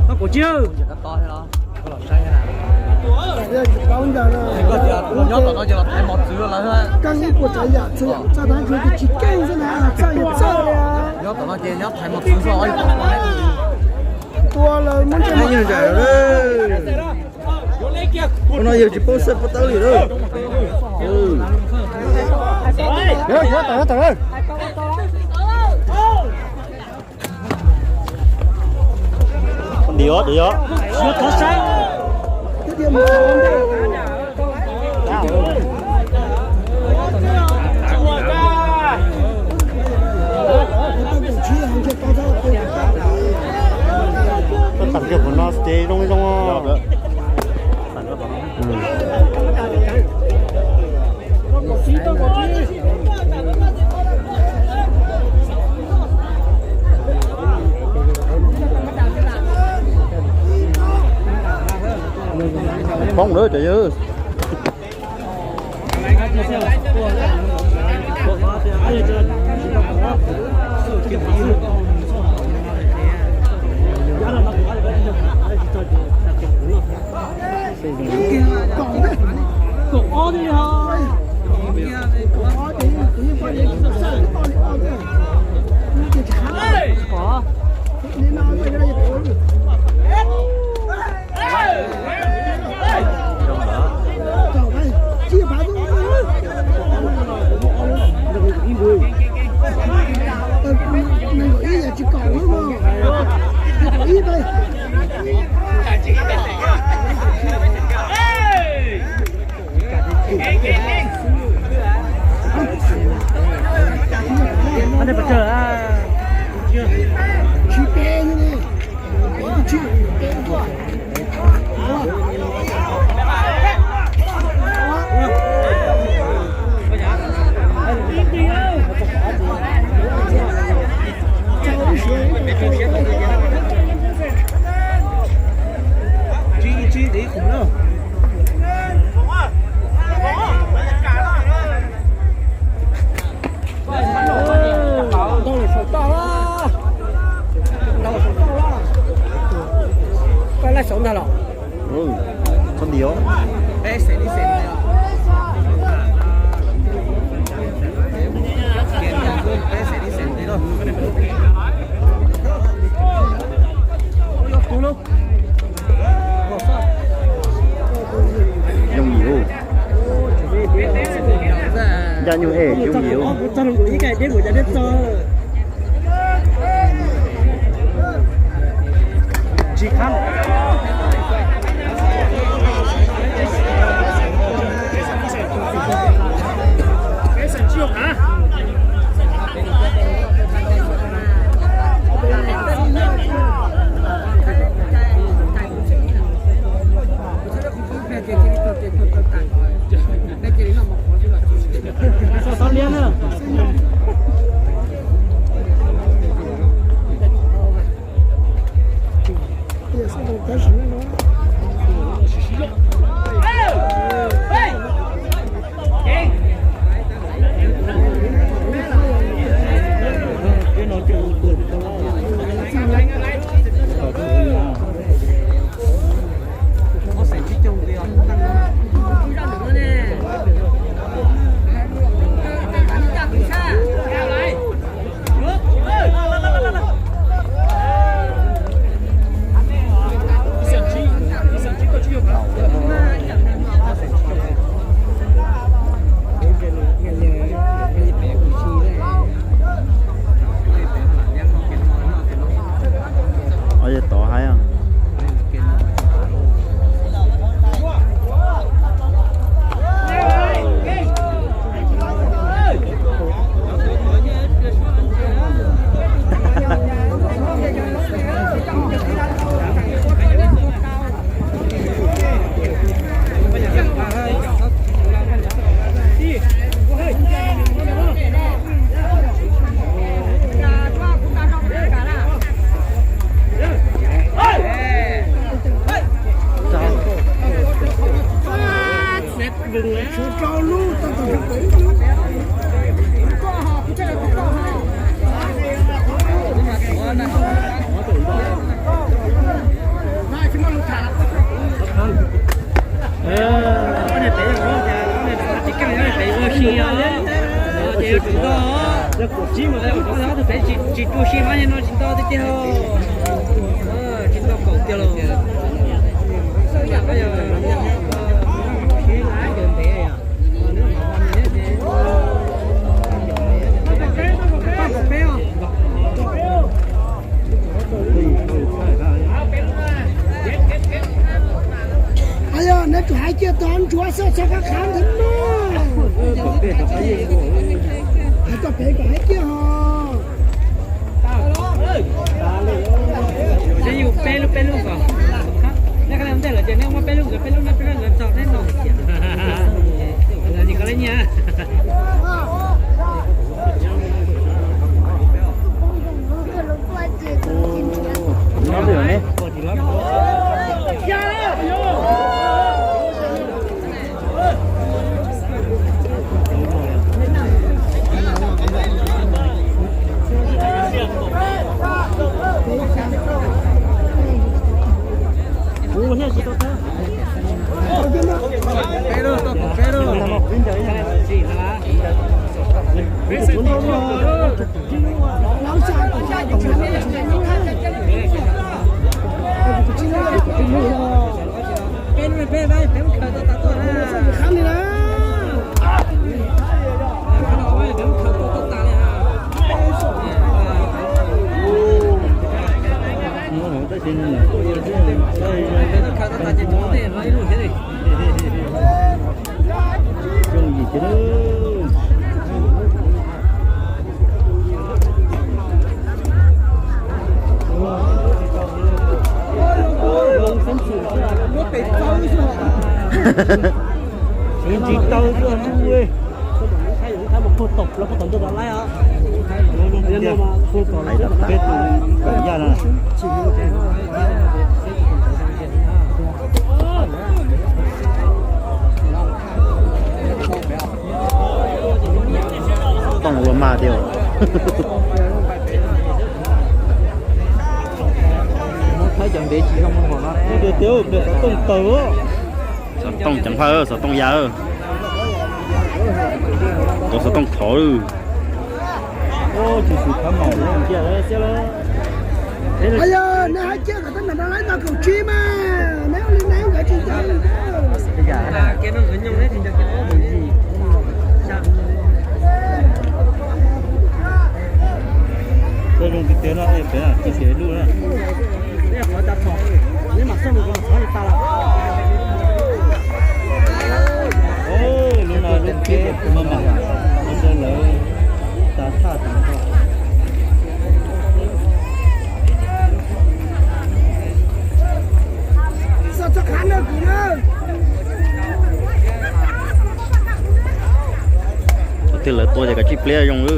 Koj kuv tsis. Koj tias los nyob tom no ces los thaiv mos txwv lawm. Keej ib puas tsav yam txhua yam txaj tab tsis keej xwb na, txaj yam txaj li. Nyob tom no ces nyob thaiv mos txwv xwb. Tua lawm muab ntsej muag. Ua no yawg tsis paub xeeb paub tawb li lawm. Nti os, nti os. Koj tag kiag qhov no ces zoo zoo. Poob lawm cov yawg. Ntau lawm saum toj lawm. Ntau lawm saum toj lawm. Koj laij saum ntag los? Txhob nti os. Yooj yim. Ncaj nyuj es yooj yim. Tsis khab. Mus sib hab no tsis ntau tiag tiag, tsis ntau kaum tiag los. Yog neb tsuas hais kiag tod ntsuav xwb txhob qab qhab ntawd mas. Hais txog pem kom hais kiag ho. Peb lub, peb lub kom. Nej ntej lawm ces nej muab peb lub nkawd, peb lub nej, peb lub nkawd txog neb no. Nim ko lawv nyiam. Tsis tau xwb. Peb tus koom yaj no. Tooj ua mag tiag. Thaib cov ntev tsis zoo hom no. Xov tooj tawg. Xov tooj ceev faj, xov tooj ya. Tus xov tooj thov. Tsis xwm khab maum kiag xiab lawm. Yog neb hais kiag kom tab meeg no laib no kaum tsib mas neb ua li neb nkawd tsis ntag. Zoo tiag tiag no, peb cia siv lub na. Lub no lub pib maj mam, lawv tas thaj tas nrho. Tiag lawv tua ces kav tsij pliab zoo lawm.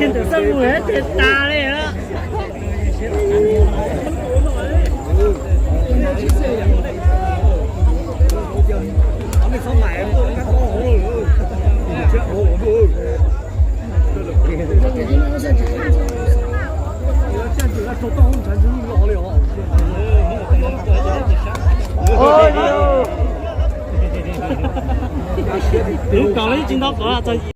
Tus xab mus ces tas li. Tus kom li tsis ntau kom txog yim.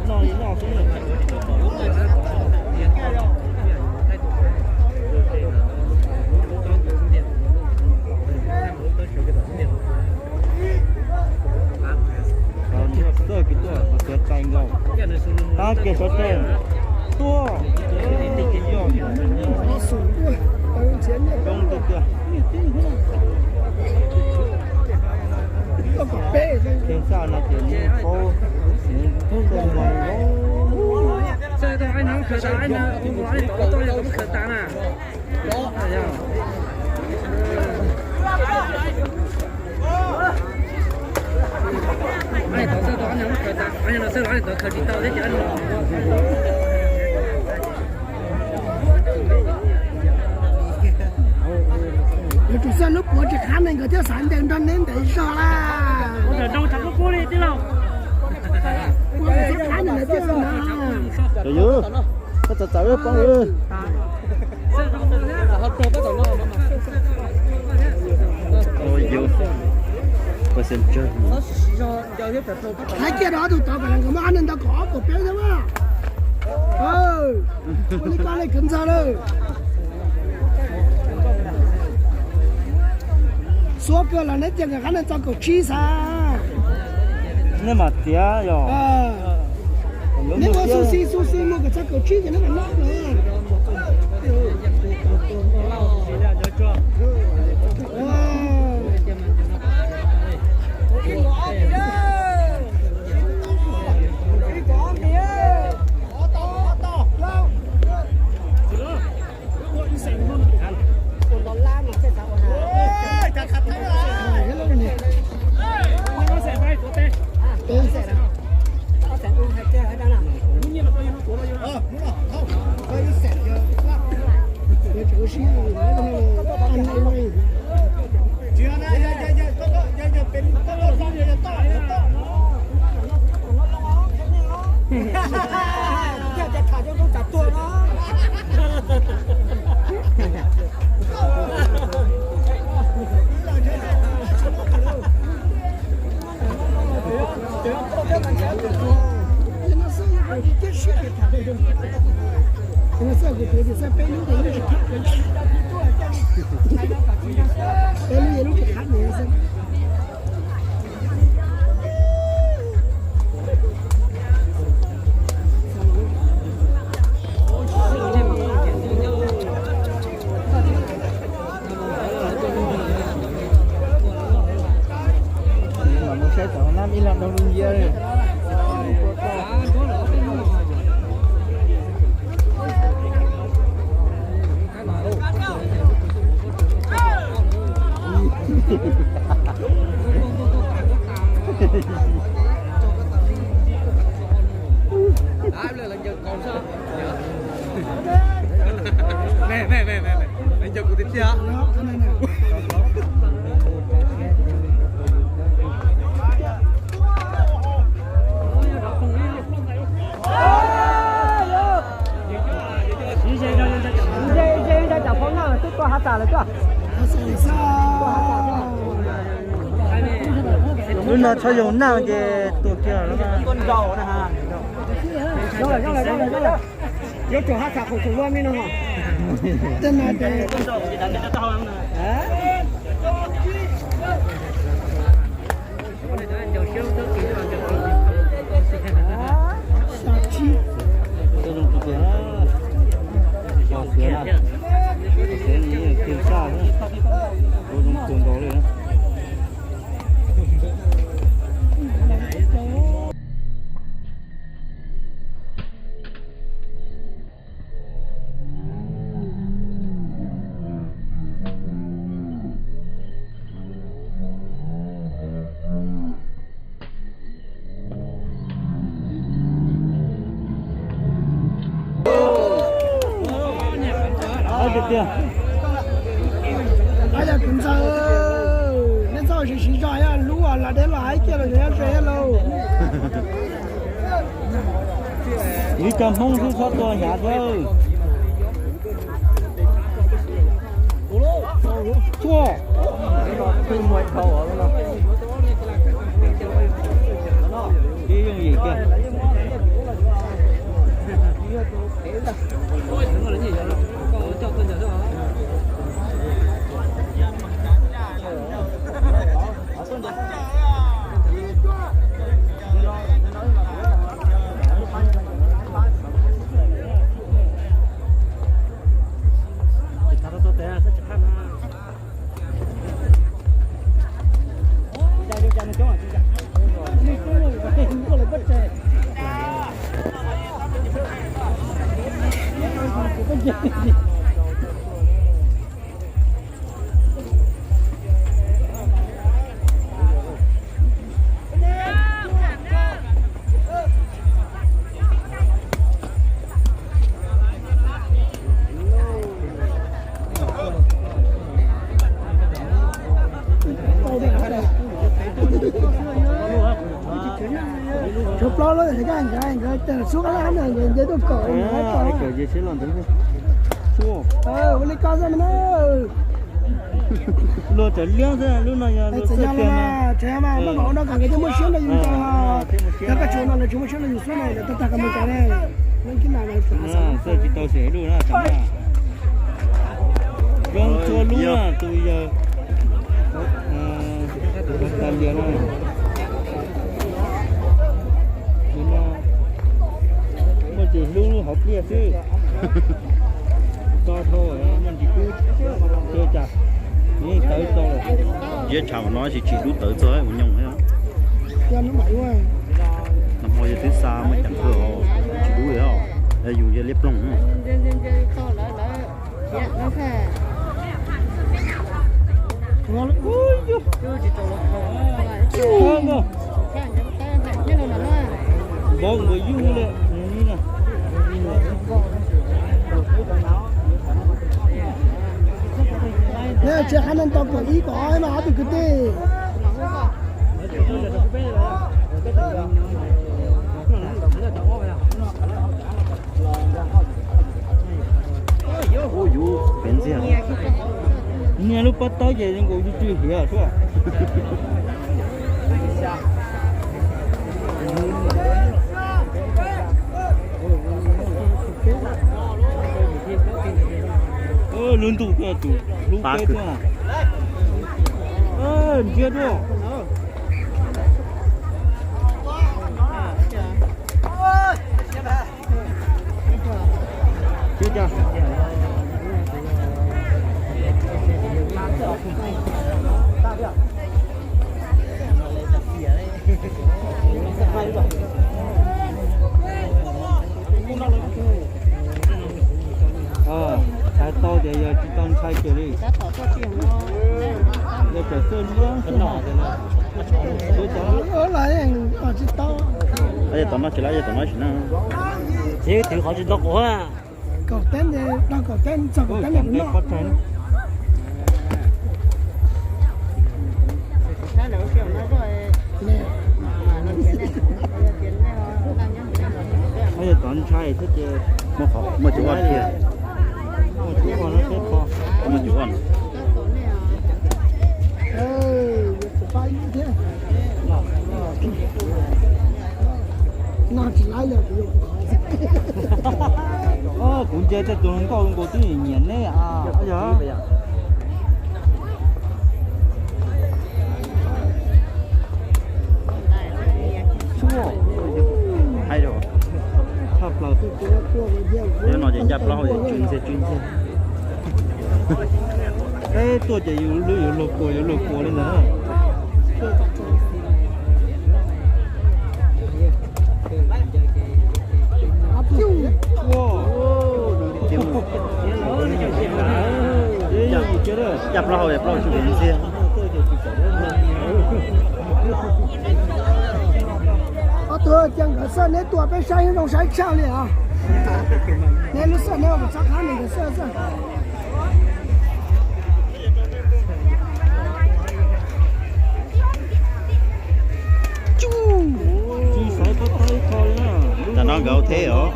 Noj li noj xwb. Tab kiag sawv tsees tuaj. Coob tiag tiag. Theej xaj no ces nws paub, nws paub zoo. Yuav tsum xaj lub puav tsis qab ne, nkawd thiaj xav ntes nrog neb ntes zog lawm. Ua nkawd txhob qab ne lawv thiaj na. Koj txawm txawm poob. Hais kiag rau ob tug tod kom nkawd muab ob neeg ntawd kom ob kaum peb thiab mas. Ua li koj li kwv ntxawg lawm. Xuab kawg los neb cia nkawd qab nees txog kaum tsib xav. Nej mam tiav yog. Neb ua xu xi xu xi mus kom txog kaum tsib ces neb mam noj no. Mus saib tom nab ib leeg nrog lub nyiab. Lub no txhob yog naj ces tuag kiag. Yuav tsum haj txham qhov txhum luaj me no. Tiag tiag. Yog tus ntxawg, neb txhob siv siv zog, lub los deb los hais kiag los yog ze lauj. Ib co Hmoob xwb txhob tua hnyav thiab. Tuaj. Ib yooj yim kiag. Tshuav plaub lub, nkawd nkawd xub qab laj nkawd nce tuaj kom nkawd kom. Ua li ko xwb mas na. Luag tseem liab xwb, lub no yog luag xwb tiag mas. Tseem yog mas muaj npaum no kom nkawd thiaj muaj siab nrog yus nce. Yog koj tsis ua no lawv tsis muaj siab nrog yus xwb na, lawv tag tag koj mus cas ne. Xwb tsis tau xiam ib lub na. Zoo txhua lub na tus yawg. Tus tas lias no. Tus no muaj ntsis hlub lub hauv pliaj xwb. Tso dhau muaj ntsis kub. Ua cas yeej tawv txog lawm. Ziab tshav no tsis tsis hlub tawv txog ua nyoos thiab. Nag hmo yog twb xa muaj cas kawg os, tsis hlub li os. Yus yog liab ploog. Npau npau yug li. Tsis qab neeg tau kaum ib kaum ob mas ob tug kwv tij. Niag lub pob taub ces zoo nkaus tsw hiav xwb. Lub ntuj tuaj tus hlub peb tuaj. Ntsia tuaj. Hais tau tias yog tsis tau ntshai kiag li. Yog cov xwj nyob xwb no. Tom no tsis lab, tom no tsis na. Ces twv qhov tsis tau quav. Kaum teb, kaum teb txog kaum teb no. Yog tom ntshai thiab ces muaj cov vaj thiab. Muaj cov vaj no thiab. Kuv ntsia tej tus hluas nkauj nkaus twb nyiam neb a. Yog. Tshaj plaws. Cov no ces ncaj plaub hau ces tsw ntxiag tsw ntxiag. Peb tuaj ces yus lub yuav luag puas yuav luag puas li ntawd. Ncaj plaub hau ces plaub hau tsw ntxiag. Ob tug cia nkawd xwb, neb tua peb saib zoo saib tshaj li os. Neb lub xwb neb ua txhob qhab nkawd xwb xwb. Tam no nkawd ua theb os.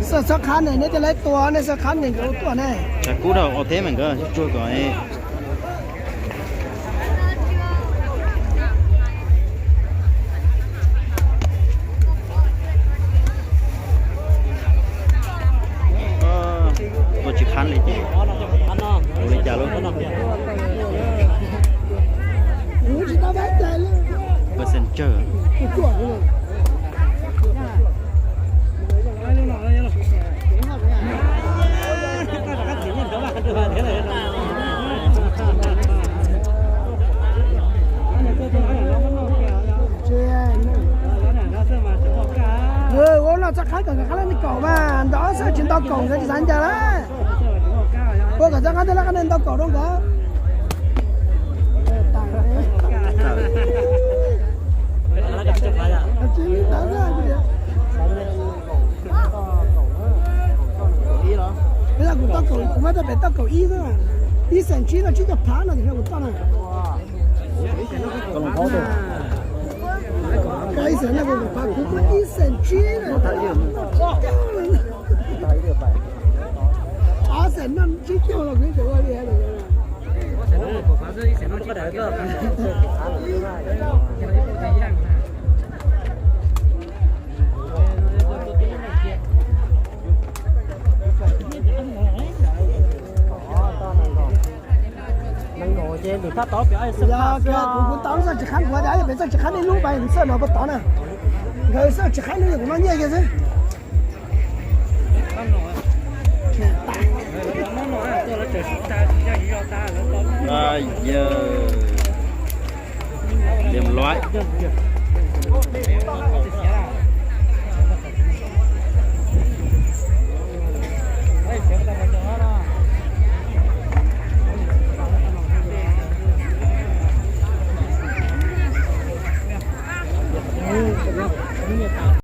Xwb txhob qhab ne, neb cia li tua ne, xwb qhab ne nkawd ua tuaj ne. Tshav kub dhau ua theb mas nkawd tsuag kom. Tua tsis qhab li ces ua li cas lawm. Phev xees tsawg. Kom nkawd qab lab neeg kaum mas nrog ob xab tsis nto kaum nkawd tsis xav ncaws lawm. Ua kom txog qab ntej lab qab neeg nto kaum rau nkawd. Kuv muab tau pem toj kaum ib xwb, ib xees tsib no tsib caug phav no tias kuv toj na. Ib xees no kuv phav kuv muab ib xees tsib. Ob xees no tsib caug los kuv tseem ua li. Yog kuv tau xwb tsis qhab kuv, yog pem xwb tsis qhab nej lub pais xwb no puas tod na. Nkawd xwb tsis qhab lub yog kuv noj nyiaj kiag xwb. Lim luaib.